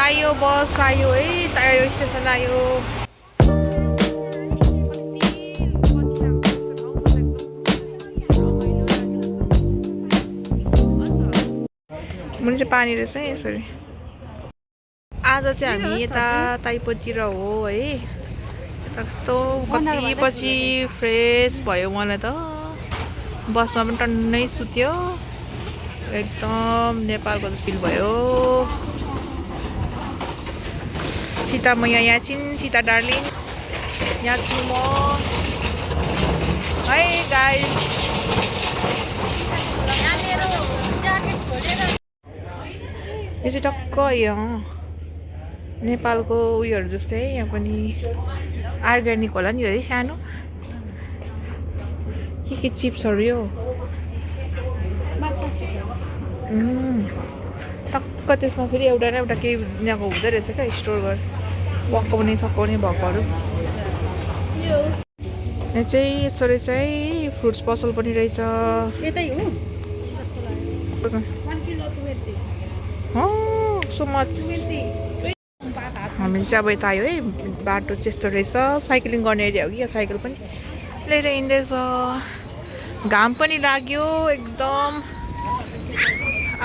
आयो बस आयो है टाइगर स्टेसन आयो मुनि चाहिँ पानी रहेछ है यसरी आज चाहिँ हामी यता ताइपतिर हो है कस्तो कति पछि फ्रेस भयो मलाई त बसमा पनि टन्नै सुत्यो एकदम नेपालको जस्तो फिल भयो सीता मैया यहाँ छिन् सीता डार्लिङ यहाँ छु म है गाइस यो चाहिँ टक्क यहाँ नेपालको उयोहरू जस्तै यहाँ पनि अर्ग्यानिक होला नि है सानो के चिप्सहरू यो टक्क त्यसमा फेरि एउटा न एउटा केही यहाँको हुँदो रहेछ क्या स्टोर गरेर पकाउने सकाउने भएकोहरू यहाँ चाहिँ यसो रहेछ है फ्रुट्स पसल पनि रहेछ सो मच हामीले चाहिँ अब यता आयो है बाटो त्यस्तो रहेछ साइक्लिङ गर्ने एरिया हो कि या साइकल पनि लिएर हिँड्दैछ घाम पनि लाग्यो एकदम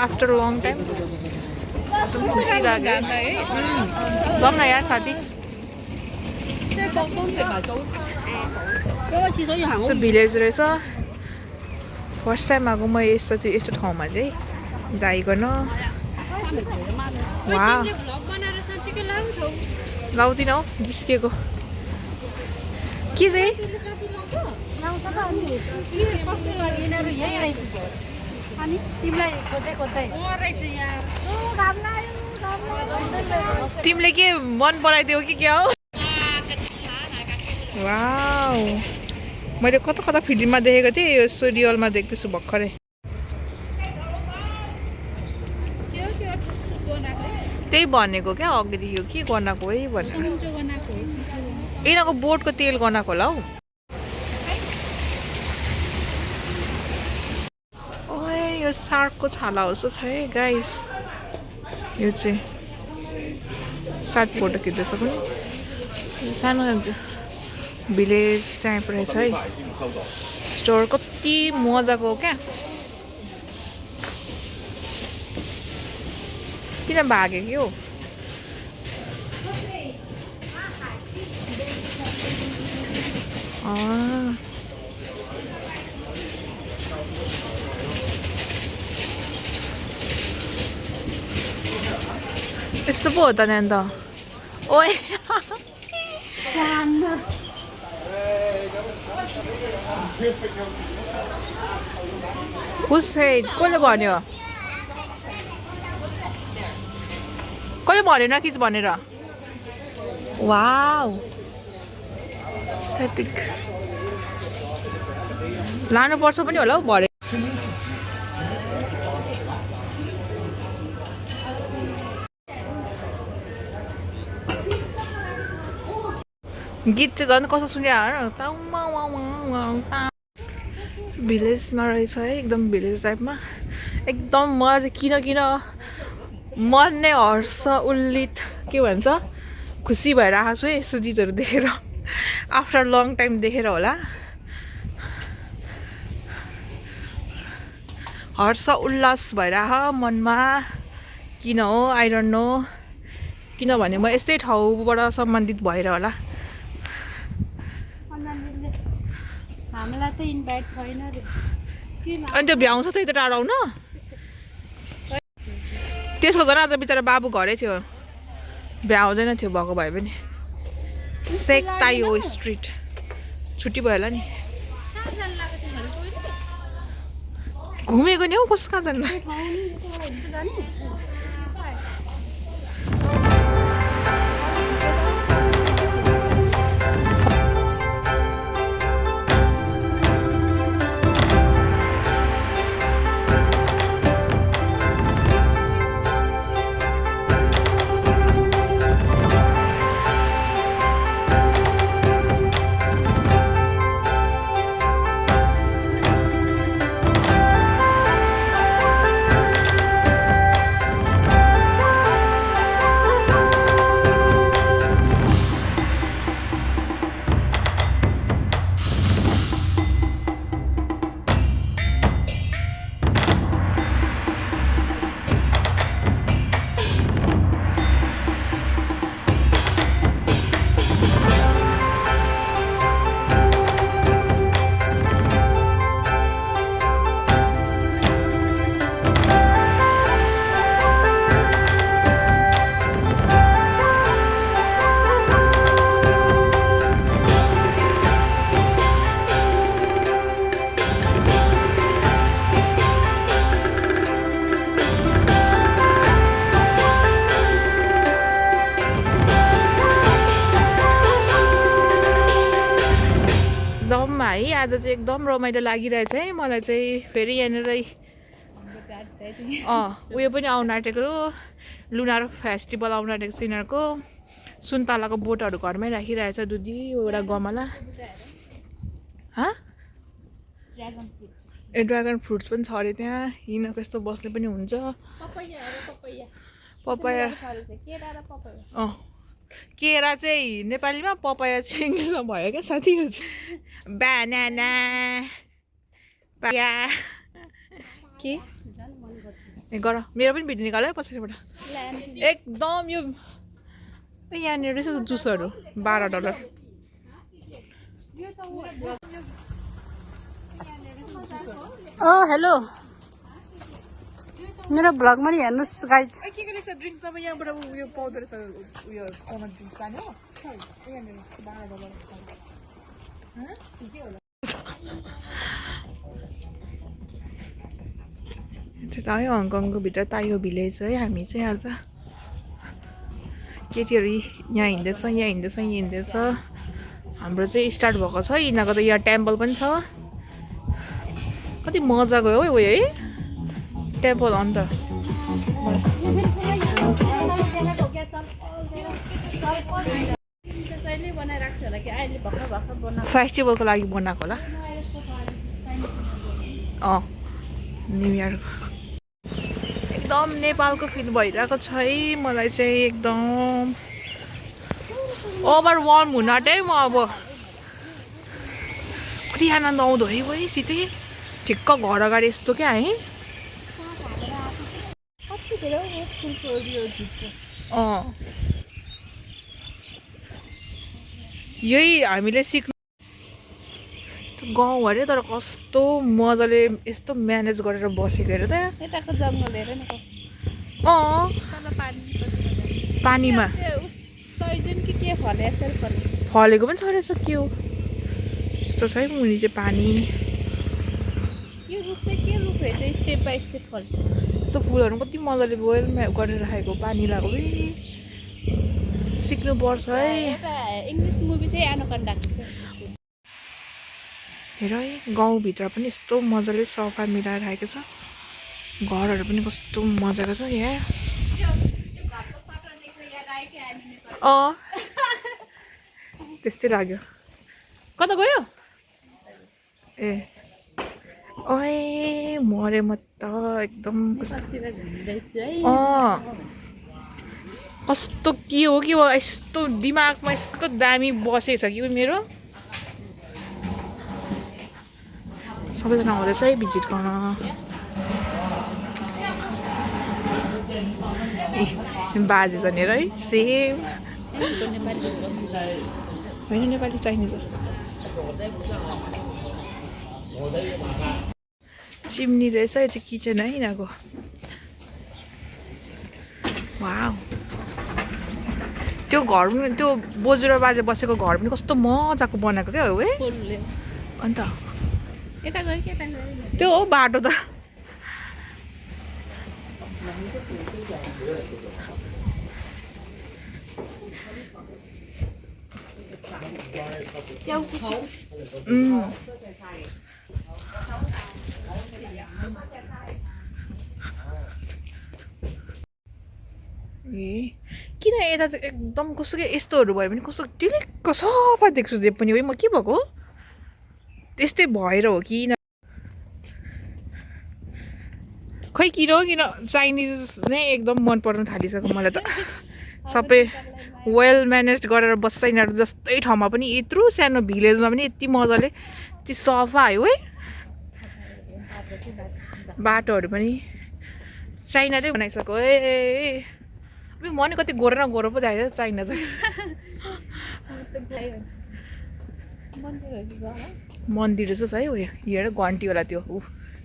आफ्टर लङ टाइम एकदम खुसी लाग्यो जाउँ न यार साथी भिलेज रहेछ फर्स्ट टाइम आएको म यस्तो ठाउँमा चाहिँ जाइकन लाउँदिनँ हौ जिस्किएको के चाहिँ तिमीले के मन बनाइदियो कि क्या हो वाउ मैले कता कता फिल्ममा देखेको थिएँ यो रियलमा देख्दैछु भर्खरै त्यही भनेको क्या अघि यो के गनाएको है भनेर यिनीहरूको बोटको तेल गनाएको होला हौ ओए यो सार्कको छाला जस्तो छ है गाइस यो चाहिँ साथी फोटो खिच्दैछ पनि सानो भिलेज टाइप रहेछ है स्टोर कति मजाको हो क्या किन भाग्यो कि हो यस्तो पो हो त नि अन्त ओए कसले भन्यो कसले भन्यो नखिच भनेर वाउ एस्थेटिक लानुपर्छ पनि होला हौ भरे गीत चाहिँ झन् कस्तो सुनिरहेको भिलेजमा रहेछ है एकदम भिलेज टाइपमा एकदम मलाई चाहिँ किन मन नै हर्ष उल्लित के भन्छ खुसी भएर आएको छु है यस्तो चिजहरू देखेर आफ्टर लङ टाइम देखेर होला हर्ष उल्लास भएर आएको मनमा किन हो आई डोन्ट नो किनभने म यस्तै ठाउँबाट सम्बन्धित भएर होला हामीलाई त इन्भाइट छैन रे अनि त्यो भ्याउँछ त यता टाढा आउन त्यसको झन् आज बिचरा बाबु घरै थियो भ्याउँदैन थियो भएको भए पनि सेक्तायो स्ट्रिट छुट्टी भयो होला नि घुमेको नि हौ कस्तो कहाँ जानु आज चाहिँ एकदम रमाइलो लागिरहेछ है मलाई चाहिँ। फेरि यहाँनिर उयो पनि आउनु आँटेको लुनार फेस्टिभल आउनु आँटेको छ यिनीहरूको। सुन्तलाको बोटहरू घरमै राखिरहेछ दुधी एउटा गमला। ए ड्रागन फ्रुट्स पनि छ अरे त्यहाँ। यिनीहरूको यस्तो बस्ने पनि हुन्छ। पपाया केरा चाहिँ नेपालीमा, पपाया चाहिँ इङ्ग्लिसमा भयो क्या साथीहरू चाहिँ। बनाना पाया के गर मेरो पनि भिडियो निकाल्यो पछाडिबाट। एकदम यो यहाँनिर रहेछ जुसहरू $12। हेलो मेरो भ्लगमा नि हेर्नुहोस् गाइज। के के रहेछ ड्रिङ्क्स अब यहाँबाट उयो पाउँदो रहेछ उयो कमन ड्रिङ्क्स लाने हो यहाँनिर $12। चाहिँ आयो हङकङको भित्र ताइयो भिलेज है। हामी चाहिँ आज केटीहरू यहाँ हिँड्दैछ। हाम्रो चाहिँ स्टार्ट भएको छ। यिनीहरूको त यहाँ टेम्पल पनि छ। कति मजाको हो उयो है टेम्पल अन्त। फेस्टिभलको लागि बनाएको होला। न्यु इयरको एकदम नेपालको फिल भइरहेको छ है मलाई चाहिँ। एकदम ओभर वार्म हुन आँटे म अब। कति आनन्द आउँदो है वही सिधै ठिक्क घर अगाडि यस्तो क्या है। यही हामीले सिक्नु गाउँ अरे। तर कस्तो मजाले यस्तो म्यानेज गरेर बसेको हेर त। यताको जङ्गल हेर न पानीमा फलेको पनि छ रहेछ के हो यस्तो छ है। मुनि चाहिँ पानी यो रुख चाहिँ के रुख रहेछ स्टेप बाई स्टेप फल। यस्तो फुलहरू कति मजाले बोइल गरेर राखेको पानी लाग्यो सिक्नुपर्छ है। इङ्ग्लिस मुभी चाहिँ एनाकोन्डा हेर है गाउँभित्र पनि यस्तो मजाले सफा मिलाएर राखेको छ। घरहरू पनि कस्तो मजाको छ यहाँ। त्यस्तै लाग्यो। कता गयो ए ओए मरे म त एकदम कस्तो के हो यस्तो दिमागमा यस्तो दामी बसेको छ कि मेरो। सबैजना आउँदैछ है भिजिट गर्न। बाजे जाने है सेम होइन नेपाली चाइनिज चिम्नी रहेछ। यो चाहिँ किचन है यिनीहरूको। वाउ त्यो घर पनि त्यो बोजू र बाजे बसेको घर पनि कस्तो मजाको बनाएको क्या हो है। अन्त त्यो हो बाटो त। ए किन यता त एकदम कस्तो के यस्तोहरू भयो भने कस्तो टिलिक्क सफा देख्छु जे पनि हो। म के भएको त्यस्तै भएर हो कि खै किन चाइनिज नै एकदम मन पर्न थालिसक्यो मलाई त। सबै वेल म्यानेज गरेर बस्छ यिनीहरू जस्तै ठाउँमा पनि। यत्रो सानो भिलेजमा पनि यति मजाले यति सफा है बाटोहरू पनि चाइनाले बनाइसक्यो ए। मन कति गोरो न गोरो पो देखाएको चाइना चाहिँ। मन्दिर रहेछ है उयो हेर घन्टी होला त्यो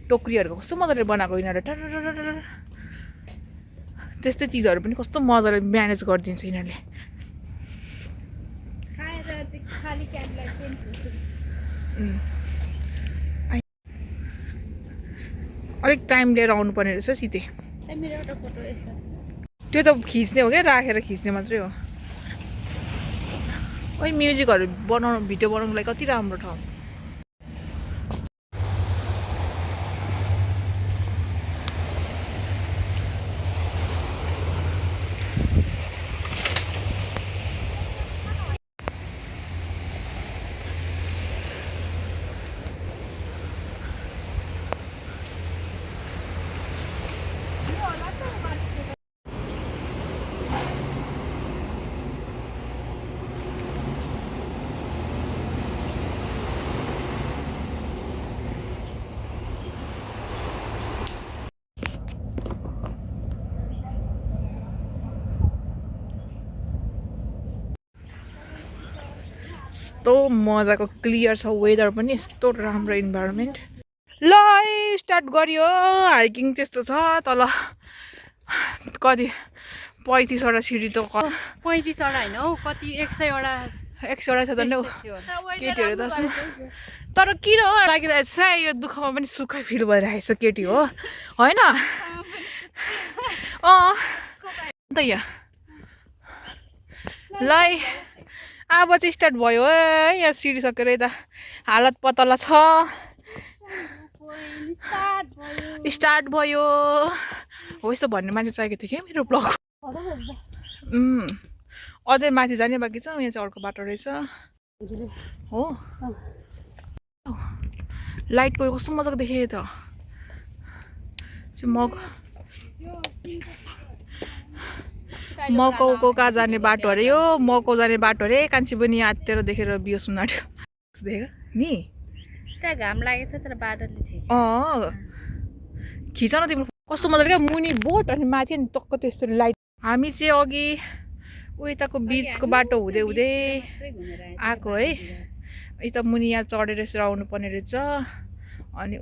टोक्रीहरूको कस्तो मजाले बनाएको यिनीहरू। त्यस्तै चिजहरू पनि कस्तो मजाले म्यानेज गरिदिन्छ यिनीहरूले। अलिक टाइम लिएर आउनुपर्ने रहेछ सिधै। त्यो त खिच्ने हो क्या राखेर खिच्ने मात्रै हो। ओइ म्युजिकहरू बनाउनु भिडियो बनाउनुको लागि कति राम्रो ठाउँ। यस्तो मजाको क्लियर छ वेदर पनि यस्तो राम्रो इन्भाइरोमेन्ट ल स्टार्ट गरियो हाइकिङ त्यस्तो छ तल कति 35 वटा सिडी त 35 वटा हैन हौ कति 100 वटा 100 वटा छ त नि केटीहरू त तर किन लागिरहेछ यो दुःखमा पनि सुखै फिल भइरहेछ केटी हो हैन त यहाँ ल अब चाहिँ स्टार्ट भयो है यहाँ सिडी सकेर यता हालत पतला छ स्टार्ट भयो हो यस्तो भन्ने मान्छे चाहिएको थियो कि मेरो ब्लग अझै माथि जाने बाँकी छ यहाँ चाहिँ अर्को बाटो रहेछ हो लाइट गयो कस्तो मजाको देखेँ त मकौको कहाँ जाने बाटो अरे यो मकौ जाने बाटो अरे कान्छी पनि आत्तेर देखेर बियो सुनाड्यो देख नि त्यहाँ घाम लागेछ तर बादलले थियो खिच न तिम्रो कस्तो मजाले क्या मुनि बोट अनि माथि अनि टक्क त्यस्तो लाइट हामी चाहिँ अघि उताको बिचको बाटो हुँदै हुँदै आएको है यता मुनि यहाँ चढेर यसरी आउनु पर्ने रहेछ अनि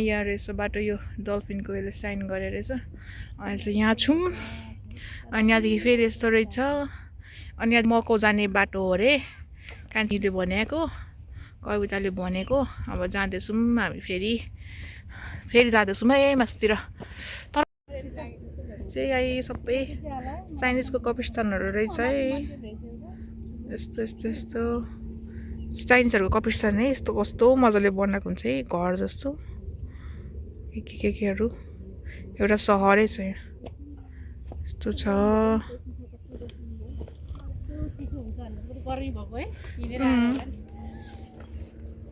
यहाँ रहेछ बाटो यो डल्फिनको यसले साइन गरेर रहेछ अहिले चाहिँ यहाँ छौँ अनि यहाँदेखि फेरि यस्तो रहेछ अनि यहाँ मकौ जाने बाटो हो अरे कान्छीले भनेको कविताले भनेको अब जाँदैछौँ हामी फेरि जाँदैछौँ है मास्तिर तर चाहिँ यहाँ सबै चाइनिजको कपिस्तानहरू रहेछ है यस्तो यस्तो यस्तो चाइनिजहरूको कपिस्तान है यस्तो कस्तो मजाले बनाएको हुन्छ है घर जस्तो केहरू एउटा सहरै छ यस्तो छ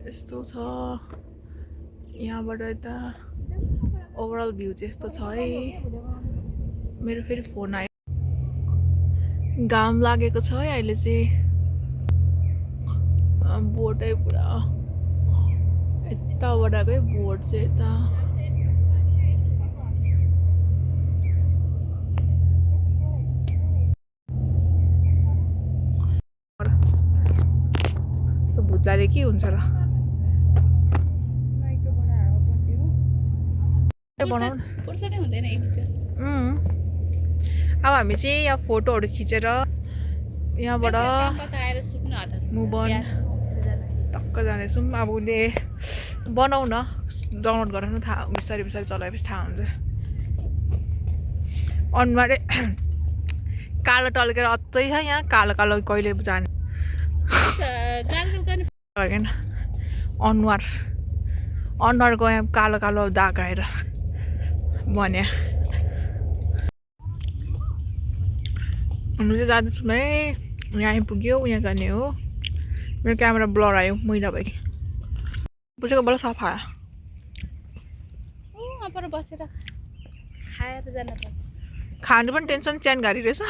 यस्तो छ यहाँबाट यता ओभरअल भ्यू चाहिँ यस्तो छ है मेरो फेरि फोन आयो घाम लागेको छ है अहिले चाहिँ बोटै पुरा यताबाटको है बोट चाहिँ यता भुत्लाले के हुन्छ र अब हामी चाहिँ यहाँ फोटोहरू खिचेर यहाँबाट मुभन टक्क जाँदैछौँ अब उसले बनाऊ न डाउनलोड गरेर पनि थाहा बिस्तारै बिस्तारै चलाएपछि थाहा हुन्छ अनुहारै कालो टल्केर अझै छ यहाँ कालो कालो कहिले जाने अनुहारको यहाँ कालो कालो दाग आएर भने हामी चाहिँ जाँदैछौँ है यहाँ आइपुग्यो यहाँ जाने हो मेरो क्यामेरा ब्लर आयो मैला भयो बुझेको बल्ल सफा बसेर खाएर जान पर्छ खानु पनि टेन्सन च्यान गाडी रहेछ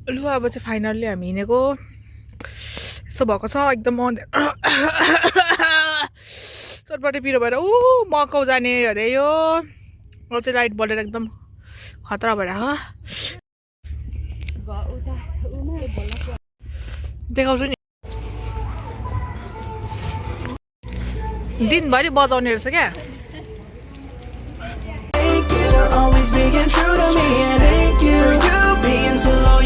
लु अब चाहिँ फाइनल्ली हामी हिँडेको यस्तो भएको छ एकदम चटपटे पिरो भएर मकौ जाने अरे यो चाहिँ लाइट बलेर एकदम खतरा भएर देखाउँछु नि दिनभरि बजाउने रहेछ क्या Always being true to me, and thank you for you being so loyal.